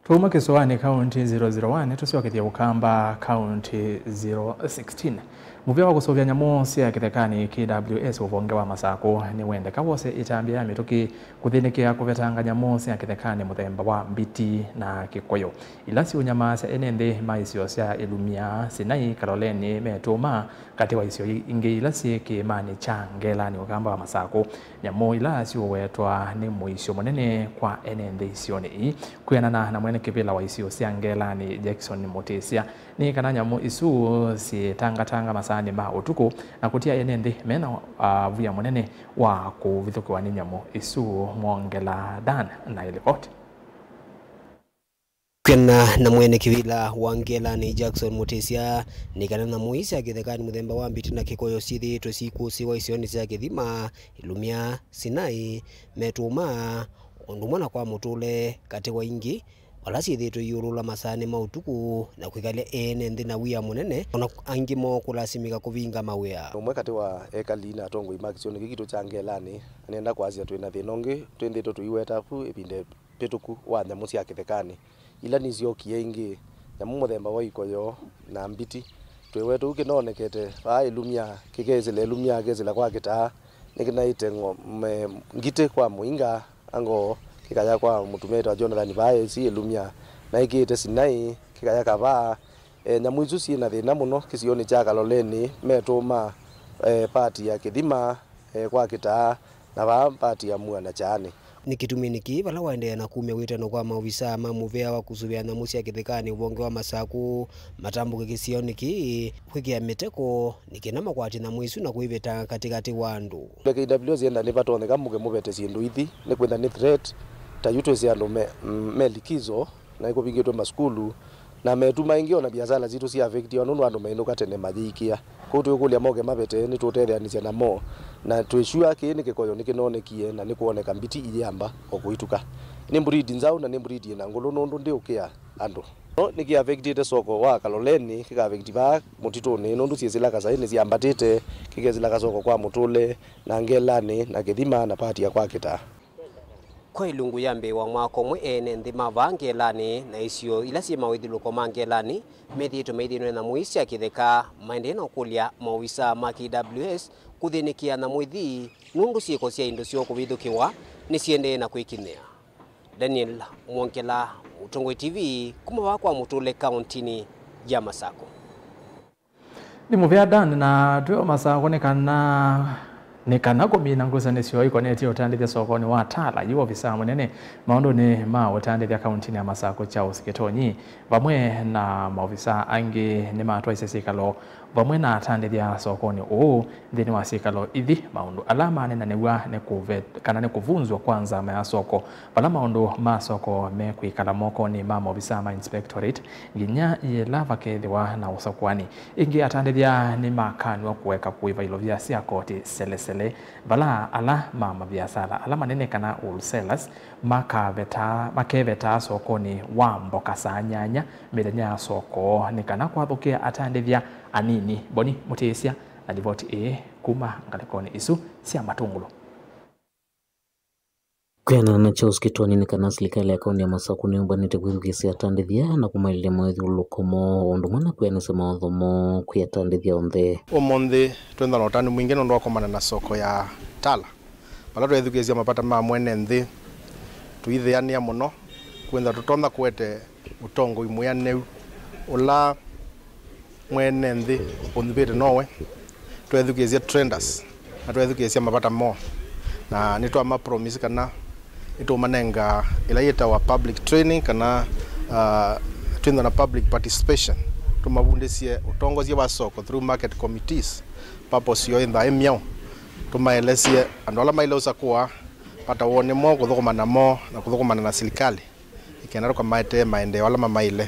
Twauma kĩsũanĩ kaunti zero zero one, tũsyokethye Ũkamba kaunti zero sixteen. Mũvĩa wa kũsũvĩa nyamũ sya kĩthekanĩ K W S ũvonge wa Masakũ nĩwendeka wose ĩtambya ya mĩtũkĩ kũthĩnĩkĩa kũvetanga nyamũ sya kĩthekanĩ mũthemba wa mbiti na kĩkũyũ, ila siũnyamaasya ene nthĩ ma isio sya Ĩlumya, Sinai, Kaloleni, Metũma, katĩ wa isio ingĩ ila syĩ kĩĩmanĩ kya Ngelani Ũkamba wa Masakũ. Nyamũ ila siũwetwa nĩ mũisyo mũnene kwa ene nthĩ isionĩ ii. Kwĩanana na mwene kĩvĩla wa isio sya Ngelani, Jackson Mũtĩsya, nĩ kana nyamũ isu syĩtangatanga masaanĩ ma ũtukũ na kũtia ene nthĩ mena, ah, via mũnene wa kũvithũkĩwa nĩ nyamũ isu. Mwongela Dan na ĩlivoti. Kwĩanana na mwene kĩvĩla wa Ngelani, Jackson Mũtĩsya, nĩ kana nyamũ ii sya kĩthekanĩ mũthemba wa mbiti na kĩkũyũ syĩthĩĩtwe syĩkũsĩĩwa isionĩ sya Kĩthima, Ĩlumya, Sinai, Metũma, ũndũ ũmwe na kwa Mũtũle, katĩ wa ingĩ, vala syĩthĩĩtwe iũlũla masaanĩ ma ũtukũ na kwĩkalya ene nthĩ na wia mũnene, o na angĩ moo kũlasimĩka kũvinga mawĩa. Ũmwe katĩ wa ekali na atongoi ma kĩsionĩ kĩĩ kitũ kya Ngelani, na nĩenda kwasya twĩ na thĩna ũngĩ twĩnthĩĩtwe tũiweta vu ĩvinda ĩvĩtũku wa nyamũ sya kĩthekanĩ, ila nisyokie ĩngĩ, nyamũ mũthemba wa ikoyo na mbiti. Twĩweta ũu kĩnoonekete vaa Ĩlumya, kĩkesĩla Ĩlumya, kĩkesĩla kwa Kĩtaa, nĩkĩnaĩte ngitĩ kwa Mũinga, ango kĩkaya kwa mũtumĩa wĩtawa Jonathan vaa esi Ĩlumya, na ĩkĩĩte Sinai, kĩkaya Kavaa. E, nyamũ isu syĩ na thĩna mũno kĩsionĩ kya Kaloleni, Metũma, e, pati ya Kĩthima, e, kwa Kĩtaa, na vaa pati ya Mua na Kyaanĩ. Nĩ kĩtuminĩ kĩĩ vala waendeea na kumya wĩtano kwa maovisaa ma mũvĩa wa kũsũvĩa nyamũ sya kĩthekanĩ ũvonge wa Masakũ matambũke kĩsionĩ kĩĩ kwĩkĩa mĩteko nĩ kenda makwate nyamũ isu na kũiveta katĩkatĩ wa andũ. K W S yenda nĩvatonyeka mũke mũvete syĩndũ ithi, nĩkwĩtha nĩ threat, ta yu twĩsĩ andũ me, me likizo, na nĩkũvingĩtwe masukulu, na metu maingĩ, ona viasala sitũ sya affectiwa nũndũ andũ mainũka tene mayĩikĩa. Kwoou twĩũkũlya moke mavete, nĩtũũtetheanĩsya namo, na twĩ sure kĩĩ nĩ kĩkoyo nĩkĩnoonekie na nĩkwoneka mbiti iyĩamba o kũituka. Nĩ breed nzaũ na nĩ breed yĩna ngũlũ nũndũ ndĩũkĩa andũ. No nĩkĩ affectĩte soko wa Kaloleni, kĩka affect vaa mũtitũnĩ nũndũ syĩsĩla kasaĩ nĩsyambatĩte, kĩkesĩla kasoko kwa Mũtũle, na Ngelanĩ, na Kĩthima, na part ya kwa Kĩtaa. Kwa ĩlungu yambĩĩwa mwaka ũmwe, ene nthĩ ma vaa Ngelanĩ na isio ila syĩ mawĩthyũlũko ma Ngelanĩ methĩĩtwe maithĩnw'a nyamũ ii sya kĩtheka. Maendee na ũkũlya maovisaa ma K W S kũthĩnĩkĩa nyamũ ithi nũndũ syĩko sya indo syoo kũvithũkĩwa nĩsiendee na kwĩkinyĩa. Daniel Mwongela, Mũtongoi T V, kuma vaa kwa Mũtũle, kaũntinĩ ya Masakũ. Nĩ mũvea Dan, na twĩ o Masakũ nĩ kana, nĩ kana kũmina ngusanĩsyo ikonetye ũtandĩthya sokonĩ wa Tala, yu ovisaa mũnene maũndũnĩ ma ũtandĩthya kaũntinĩ ya Masakũ, Charles Kĩtonyi, vamwe na maovisaa angĩ nĩmatwaisye syĩkalo vamwe na atandĩthya sokonĩ ũũ nthĩnĩ wa syĩkalo ithi. Maũndũ ala manenanĩw'a nĩ kũve-, kana nĩ kũvunzw'a kwa nzama ya soko, vala maũndũ ma soko mekwĩkala mokonĩ ma maovisaa ma inspectorate nginya yĩla vakethĩwa na ũsakũani. Ĩngĩ, atandĩthya nĩmakanw'a kũeka kũĩva ilovia sya koti selesele, vala ala ma maviasala ala manene kana wholesalers makavetaa, makevetaa sokonĩ wa mboka saa nyanya mĩthenya ya soko nĩ kana kwathũkĩa atandĩthya anini. Boni Mũtĩsya na livoti ĩĩ kuma ngalĩkonĩ isu sya Matũngũlũ. Kwĩanana na Charles Kĩtonyi nĩ kana silikalĩ ya kaũntĩ ya Masakũ nĩyũmbanĩte kwĩthukĩĩsya atandĩthya na kũmaĩlĩlya mawĩthyũlũlũko moo o ũndũ ũmwe na kwĩanĩsya mawatho moo kwĩ atandĩthya onthe. Ũmũnthĩ twĩthwa na ũtanu mwingĩ nũndũ wa kũmana na soko ya Tala, vala tweethukĩĩsya mavata ma mwene nthĩ, tũithĩanĩa mũno kwĩthwa tũtonya kũete ũtongoi mwĩanĩu ũla mwene nthĩ ũnyuvĩte nowe. Twethukĩĩsya traders na twethukĩĩsya mavata moo, na nĩtwama promise kana nĩtũũmanenga ĩla yĩtawa public training kana, uh, twĩthwa na public participation, tũmavundĩsye ũtongosya wa soko through market committees, purpose yoo ĩnthaa ĩ myaũ, tũmaelesye andũ ala maĩle ũsakũa vata woo nĩ moo, kũthũkũma namo na kũthũkũmana na silikalĩ. Nĩ kenda tũkamaetee maendeeo ala mamaĩle,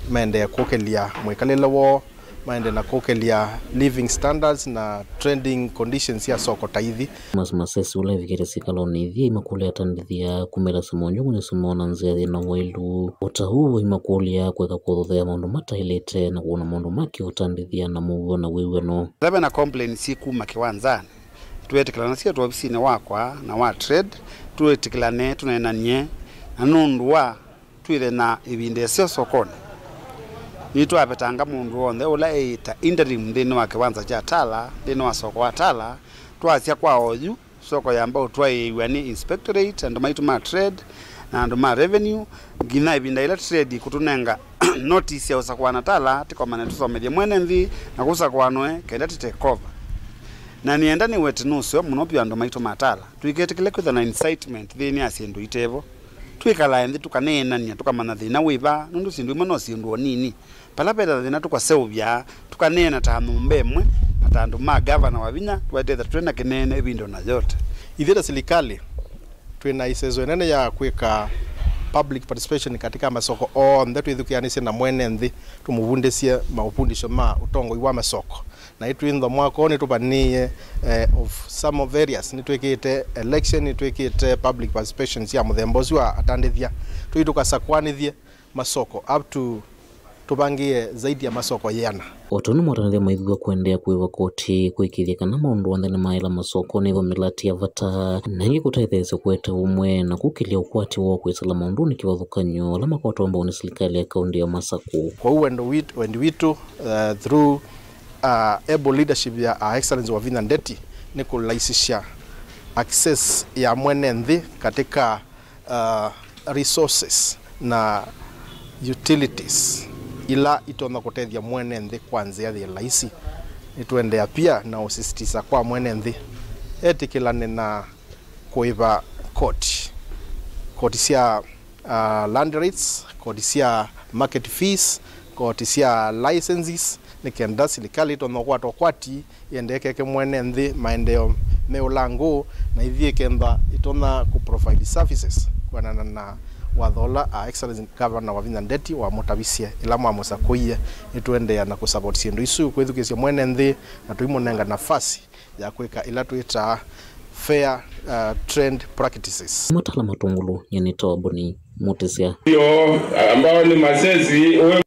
maendee kũkĩlya mwĩkalĩle woo, Maende na kũkĩlya living standards na trading conditions sya soko ta ithi. Thomas Masesi, ũla evikĩte sikalonĩ ithi, aimakũlya atandĩthya kumĩla simo nyũngũ nĩsimo na nzĩa yĩna ũwailu. O ta ũu, aimakũlya kwĩka kũthothea maũndũ mataĩlĩte na kũona maũndũ ma kĩũtandĩthya na mũuo na wĩw'ano. Ĩla ve na complaints syĩ kuma kĩwanzanĩ, twĩtĩkĩlana syo twovisinĩ wakwa na wa trade, twĩtĩkĩlane tũneenanie, na nũndũ wa twĩthe na ĩvinda ĩseo sokonĩ. Nĩtwavetanga mũndũ w'onthe ũla eĩta interim nthĩnĩ wa kĩwanza kya Tala, nthĩnĩ wa soko wa Tala, twasya kwa oyu, soko yamba ũtwaĩĩw'a nĩ inspectorate, andũ maitũ ma trade, na andũ ma revenue, nginya ĩvinda yĩla trade ĩkũtũnenga notice ya ũsakũa na Tala, tĩkomane tũsomethye mwene nthĩ, na kũsakũa noe, kenda tĩ take over. Na nĩenda nĩwete nũseo mũno vyũ andũ maitũ ma Tala. Tũiketĩkĩle kwĩthwa na incitement nthĩnĩ ya syĩndũ itevo. Twĩkalae nthĩ tũkaneenany'a, tũkamanya thĩna wĩ va, nũndũ syĩndũ imwe no syĩndũ o nini. Vala ve na thĩna tũkaseũvya, tũkaneena ta nyũmba ĩmwe, na ta andũ ma gavana Wavinya, tũetethya tũte na kĩneene ĩvinda o na yote. Ithyĩ ta silikalĩ, twĩ na ĩseso ĩnene ya kwĩka public participation katika masoko onthe, twĩthukĩanĩsye na mwene nthĩ, tũmũvundĩsye maũvundĩsyo ma ũtongoi wa masoko. Na ĩtwĩnthwa mwaka ũũ nĩtũvanĩĩe, eh, of some of areas, nĩtwĩkĩte election, nĩtwĩkĩte public participation sya mũthemba ũsu wa atandĩthya. Tũi tũkasakũanĩthye masoko up to tũvangĩe zaidi ya masoko yĩana. O ta ũu nĩmwatanĩthya maithuthwa kũendeea kũĩva koti kũĩkĩĩthya kana maũndũ onthe nĩmaĩla masokonĩ ĩvo mĩlatĩ ya vata, na ĩngĩ kũtetheesya kũete ũmwe na kũkĩlya ũkwati woo kwĩsĩla maũndũnĩ kĩvathũkany'o ala makwatwa mbau nĩ silikalĩ ya kaũntĩ ya Masakũ. Kwoou wendo wit-, wendi witũ, uh, through, uh, able leadership ya Our Excellency Wavinya Ndeti nĩ kũlaisisya access ya mwene nthĩ katika, uh, resources na utilities ila itonya kũtethya mwene nthĩ kwa nzĩa yĩ laisi. Nĩtũendeea pia na ũsisitiza kwa mwene nthĩ etĩkĩlane na kũĩva koti, koti sya, uh, land rates, koti sya market fees, koti sya licenses, nĩ kenda silikalĩ ĩtonya kũkwata ũkwati, ĩendee ĩkeke mwene nthĩ maendeeo me ũlangũ, na ithyĩ ĩkenda ĩtonya kũ provide services kũenana na watho ũla, uh, Excellency Governor Wavinya Ndeti wamũtavisye ĩla mwamũsakũie. Nĩtũendeea na kũ support syĩndũ isu, kwĩthukĩĩsya mwene nthĩ, na tũimũnenga nafasi ya kwĩka ĩla twĩtaa fair, uh, trade practices. Matala matũngũlũ, nyie nĩtawa Boni Mũtĩsya. Yo, ambao ni Masesi, uwe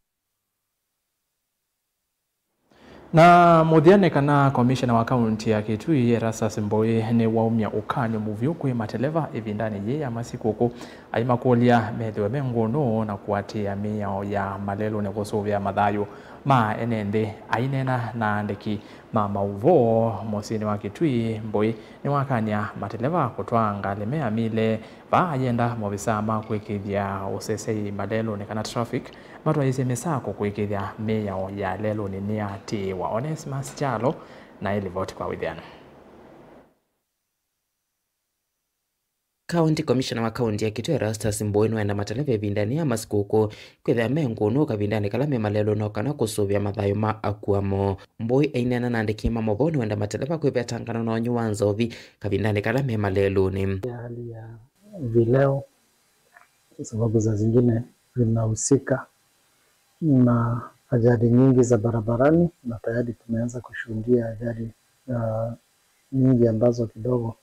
Na mũthya nĩ kana komishena wa kaunti ya Kitui, Erastus Mbũi, nĩwaumya ũkany'o mũvyũ kwĩ mateleva ĩvindanĩ yĩĩ ya masikũkũ, aimakũlya methĩwe me ngũnũ na kũatĩĩa mĩao ya malelũnĩ kũsũvĩa mathayũ ma ene nthĩ. Aineena na aandĩki ma maũvoo mũsyĩnĩ wa Kitui, Mbũi nĩwakany'a mateleva kũtwaa ngalĩ me amile vaa ayenda maovisaa ma kũĩkĩĩthya ũseseĩ malelũnĩ kana traffic matwaĩĩsye mĩsako kũĩkĩĩthya mĩao ya lelũnĩ nĩyatĩĩwa. Onesmus Kyalo na ĩlivoti kwa wĩthĩano. County Commissioner wa kaunti ya Kitui Erastus Mbũi nĩwaenda mateleva ĩvindanĩ ya masikũkũ kwĩthĩa me ngũnũ kavindanĩ kala me malelũnĩ o kana kũsũvĩa mathayũ ma akua moo. Mbũi aineena na andĩki ma maũvoo nĩwenda mateleva kwĩvetangana na ũnywi wa nzovi kavindanĩ kala me malelũnĩ. Ya hali ya vileo, kwa sababu saa zingine vinahusika na ajali nyingi za barabarani, na tayari tumeanza kushuhudia ajali, ah, nyingi ambazo kidogo,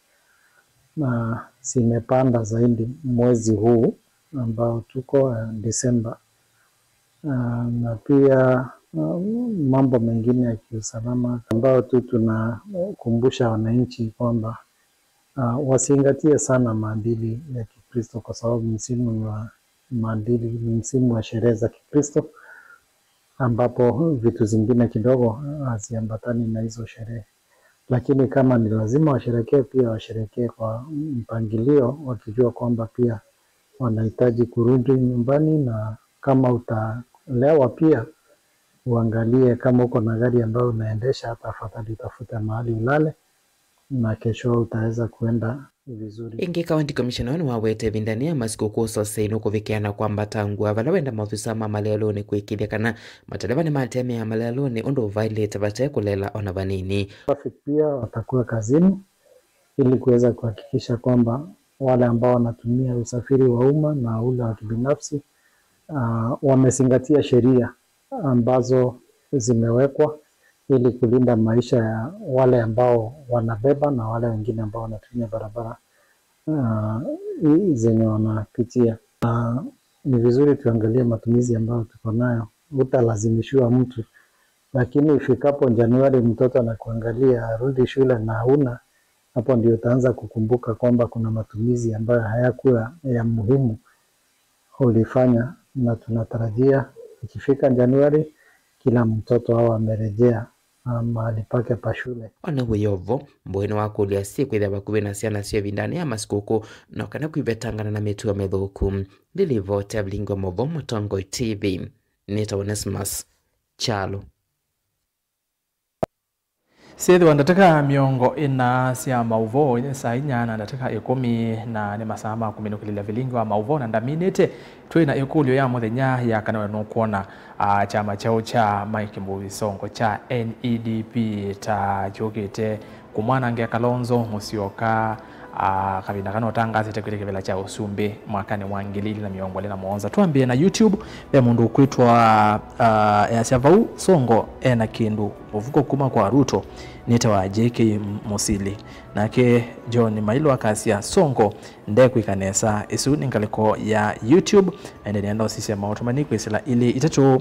ah, zimepanda zaidi mwezi huu ambao tuko, ah, Disemba. Ah, na pia, ah, mambo mengine ya kiusalama ambao tu tunakumbusha wananchi kwamba, ah, wazingatie sana maadili ya Kikristo, kwa sababu msimu wa maadili ni msimu wa sherehe za Kikristo, ambapo vitu zingine kidogo haziambatani na hizo sherehe. Lakini kama ni lazima washerekee, pia washerekee kwa mpangilio, wakijua kwamba pia wanahitaji kurudi nyumbani, na kama utalewa pia uangalie kama uko na gari ambayo unaendesha, hata afadhali utafute mahali ulale na kesho utaweza kuenda vizuri. Ĩngĩ, County Commissioner ũyũ nĩwawete ĩvindanĩ ya masikũkũ ũsosei nũkũvikĩa na kwambata ngua vala wenda maofisa ma malelũnĩ kũĩkĩĩthya kana mateleva nĩmatemea malelũnĩ ũndũ ũvaĩlĩte vate kũlela ona vanini. Traffic pia watakuwa kazini ili kuweza kuhakikisha kwamba wale ambao wanatumia usafiri wa umma na ule wa kibinafsi, ah, wamezingatia sheria ambazo zimewekwa ili kulinda maisha ya wale ambao wanabeba na wale wengine ambao wanatumia barabara, ah, zenye wanapitia. Ah, ni vizuri tuangalie matumizi ambayo tuko nayo. Utalazimishiwa mtu, lakini ifikapo Januari mtoto anakuangalia, arudi shule na hauna, hapo ndio utaanza kukumbuka kwamba kuna matumizi ambayo hayakuwa ya muhimu ulifanya, na tunatarajia ikifika Januari kila mtoto awe amerejea, ah, mahali pake pa shule. Ona wĩ o vo, Mbũĩ nĩwakũlya asyai kwĩthĩa vakuvĩ na syana syoo ĩvindanĩ ya masikũkũ, no kana kwĩvetangana na mĩtuo mĩthũku. Ndilivoti ya vilingi wa maũvoo Mũtongoi T V, nĩtawa Onesmus Kyalo. Syĩthĩwa ndatĩka mĩongo ĩna sya maũvoo, nĩ saa inya na ndatĩka ĩkũmi, na nĩ masaa ma kũminũkĩlĩlya vilingi wa maũvoo, na ndaminĩte twĩ na ĩkũlyo ya mũthenya ya kana we nũkwona, a, kyama kyaũ kya Mike Mbuvi Sonko kya N E D P ta kyũkĩte kũmwanangĩa Kalonzo Musyoka, a, kavinda kana ũtangasĩte kwĩtya kĩvĩla kya ũsumbĩ mwakanĩ wa ngili ili na mĩongo ĩlĩ na mũonza. Twambĩe na YouTube, ve mũndũ ũkwĩtwa, a, easya vau, Sonko ena kĩndũ mũvuko kuma kwa Ruto, nĩtawa J K Musili. Nake John Mailo akasya, Sonko ndekwĩka nesa. Ĩsu nĩ ngalĩko ya YouTube. Ende nĩenda ũsisya maũtũmani kwĩsĩla ilĩ itatũ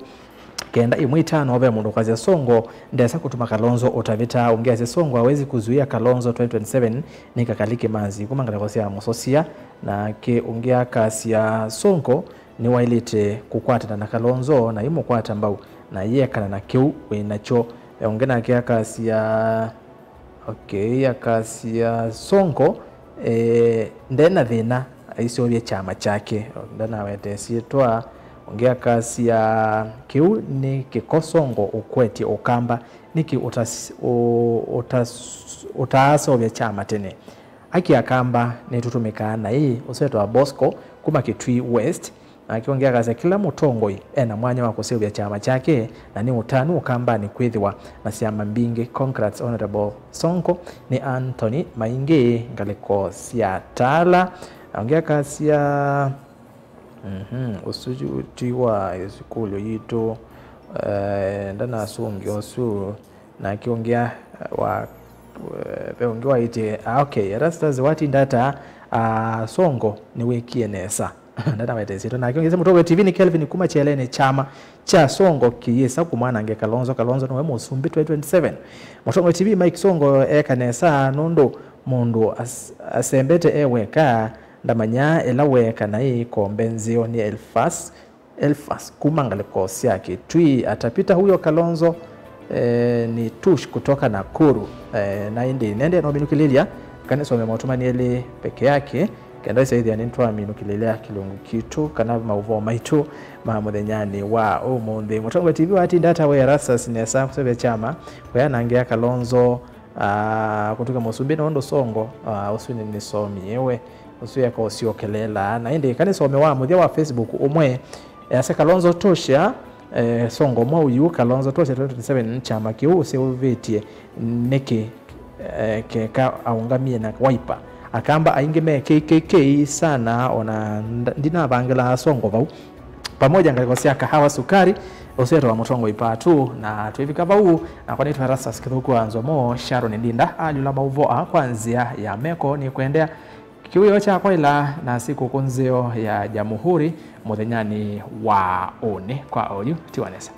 kenda ĩmwe itano, ve mũndũ ũkasya, Sonko ndesa kũtuma Kalonzo ũtavĩta. Ũngĩ asya, Sonko hawezi kuzuia Kalonzo twenty twenty-seven, nĩ kakali kĩmanzi. Kuma ngalĩko sya mũsosya, nake ũngĩ akasya, Sonko nĩwaĩlĩte kũkwatana na Kalonzo na imũkwata mbau na yĩekana na kĩu wĩ nakyo. Ve ũngĩ nake akasya, okay, akasya, Sonko, eh, ndena thĩna aiseũvye kyama kyake, ndanawete syĩtwa. Ũngĩ akasya, kĩu nĩ kĩko Sonko ũkwetye Ũkamba, nĩkĩ ũtas-, ũ-, ũtas-, ũtaaseũvya kyama tene? Aki Akamba nĩtũtũmĩkaa naĩ. Ũsu etawa Bosco kuma Kitui West. Nake ũngĩ akasya, kĩla mũtongoi ena mwanya wa kũseũvya kyama kyake, na nĩ ũtanu Ũkambanĩ kwĩthĩwa na syama mbingĩ. Congrats Honorable Sonko. Nĩ Anthony Maingi, ngalĩko sya Tala. Na ũngĩ akasya, mhm, ũsu ti wa ĩsukulu yitũ, eh, ndanasũngĩa ũsu. Nake ũngĩ a-, wa, eh, ve ũngĩ waĩtye, ah, okay, Erastus watinda ata, ah, Sonko nĩwĩkie nesa. Ndanawete syĩtwa. Nake ũngĩ mũtongoi T V nĩ Kelvin kuma Kyeleni, kyama kya Sonko kĩyĩsa kũmwanangĩa Kalonzo. Kalonzo nĩwe mũsumbĩ twenty twenty-seven. Mũtongoi T V, Mike Sonko eka nesa nũndũ mũndũ as-, asembete e weka, ndamanyaa ĩla weeka naĩ kombe nzeo nĩ Elfas. Elfas kuma ngalĩko sya Kitui. Atapita huyo Kalonzo, eh, ni Tush kutoka Nakuru. Eh, na ĩndĩ nende no minũkĩlĩlya, kana nisome maũtũmani elĩ peke yake, kenda isaithia nĩtwaminũkĩlĩlya kĩlungu kitũ kana maũvoo maitũ ma mũthenyanĩ wa ũmũnthĩ. Mũtongoi T V watinda ata we Erastus nesa kũseũvya kyama, we anangĩa Kalonzo, ah, kũtw'ĩka mũsumbĩ nũndũ Sonko, ah, ũsu nĩnĩsomie we. Ũsu eka ũsyokeleelaa. Na ĩndĩ ĩka nĩsome wa mũthya wa Facebook ũmwe, easya Kalonzo tosha, eh, Sonko mwaũ yu, Kalonzo tosha twenty twenty-seven, kyama kĩu ũseũvĩtye nĩkĩ, eh, keka aũngamie na Wiper? Akamba aingĩ me K K K sana, ona nda-, ndinavangĩlaa Sonko vau. Pamoja ngalĩko sya Kahawa Sukari, ũsu etawa mũtongoi Patu, na twĩvika vau, nakwa nĩtwa Erastus Kĩthũku wa Nzomo, Sharon Ndinda alyũla maũvoo aa kwa nzĩa ya meko. Nĩkwendea kĩwĩoo kyakwa ĩla na sikũkũ nzeo ya Jamhuri mũthenyanĩ wa ũnĩ. Kwa oyu, tiwa nesa.